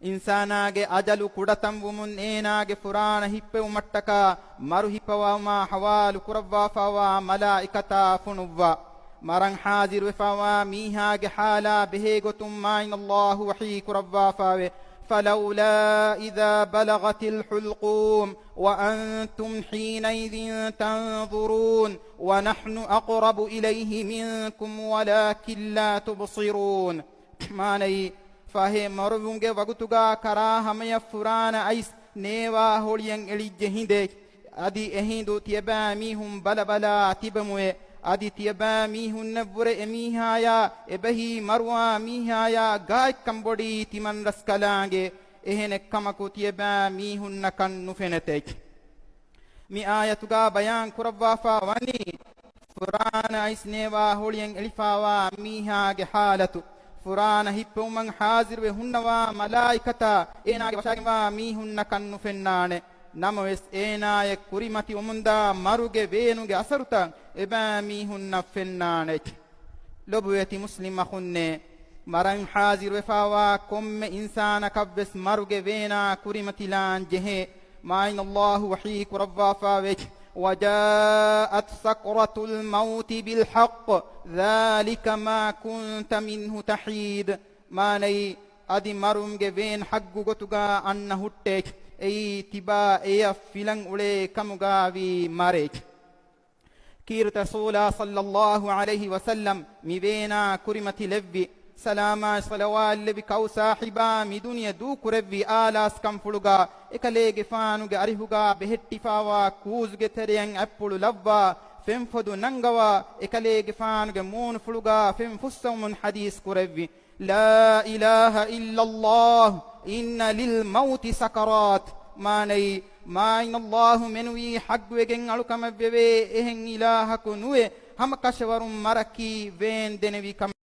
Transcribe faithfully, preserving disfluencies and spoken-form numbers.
އިންސާނާގެ އަޖަލު ކުޑަތަންވުމުން އޭނާގެ ފުރާނަ ހިއްޕެވުމަށްޓަކާ މަރު ހިއްޕަވުމާ ހަވާލު ކުރައްވާފައިވާ މަލާއިކަތާ ފޮނުއްވާ. މަރަން ޙާޟިރުވެފައިވާ މީހާގެ ޙާލާ ބެހޭގޮތުން މާތް ﷲ ވަޙީ ކުރައްވާފައެވެ. فلولا إذا بلغت الحلقوم وأنتم حينئذ تنظرون ونحن أقرب إليه منكم ولكن لا تبصرون. މާނައީ، ފަހެ މަރުވުމުގެ ވަގުތުގާ ކަރާ ހަމަޔަށް ފުރާނަ އައިސް ނޭވާ ހޮޅިއަށް އެޅިއްޖެ ހިނދެއް. އަދި އެހިނދު ތިޔަބައިމީހުން ބަލަބަލާ ތިބެމުއެ. އަދި ތިޔަބައިމީހުންނަށްވުރެ އެމީހާޔާ އެބަހީ މަރުވާ މީހާޔާ ގާތްކަން ބޮޑީ ތިމަންރަސްކަލާނގެ. އެހެނެއްކަމަކު ތިޔަބައިމީހުންނަކަށް ނުފެނެތެ. މި އާޔަތުގާ ބަޔާން ކުރައްވާފާ ވަނީ، ފުރާނަ އައިސް ނޭވާ ހޮޅިއަށް އެޅިފާވާ މީހާގެ ޙާލަތު. ފުރާނަ ހިއްޕެވުމަށް ޙާޟިރުވެ ހުންނަވާ މަލާއިކަތާ އޭނާގެ ވަށާގެންވާ މީހުންނަކަށް ނުފެންނާނެ. ނަމަވެސް އޭނާޔަށް ކުރިމަތިވުމުންދާ މަރުގެ ވޭނުގެ އަސަރުތައް އެބައިމީހުންނަށް ފެންނާނެ. ލޮބުވެތި މުސްލިމް އަޚުންނޭ! މަރަން ޙާޟިރުވެފާވާ ކޮންމެ އިންސާނަކަށްވެސް މަރުގެ ވޭނާ ކުރިމަތިލާން ޖެހޭ. މާތް ﷲ ވަޙީ ކުރައްވާފާވެއްޖެ، وجاءت سكرة الموت بالحق ذلك ما كنت منه تحيد. މާނައީ، އަދި މަރުމުގެ ވޭން ޙައްޤު ގޮތުގާ އަންނަ ހުއްޓެއް. އެއީ ތިބާ އެޔަށް ފިލަން އުޅޭ ކަމުގާވީ މަރެއް. ކީރިތި ރަސޫލާ ޞައްލައްލާހު ޢަލައިހި ވަސައްލަމް މި ވޭނާ ކުރިމަތިލެއްވި، ސަލާމާ ޞަލަވާތްލެއްވި ކައު ސާހިބާ މި ދުނިޔެ ދޫކުރެއްވި އާލާސްކަންފުޅުގާ އެކަލޭގެފާނުގެ އަރިހުގާ ބެހެއްޓިފާވާ ކޫޒުގެ ތެރެއަށް އަތްޕުޅު ލައްވާ، ފެންފޮދު ނަންގަވާ، އެކަލޭގެފާނުގެ މޫނުފުޅުގާ ފެން ފުއްސަވުމުން ޙަދީޘް ކުރެއްވި. لا إله إلا الله، إن للموت سكرات. މާނައީ، މާތް ﷲ މެނުވީ ޙައްޤުވެގެން އަޅުކަމެއްވެވޭ، އެހެން އިލާހަކު ނުވެ، ހަމަކަށަވަރުން މަރަކީ ވޭން ދެނެވި ކަމެއް.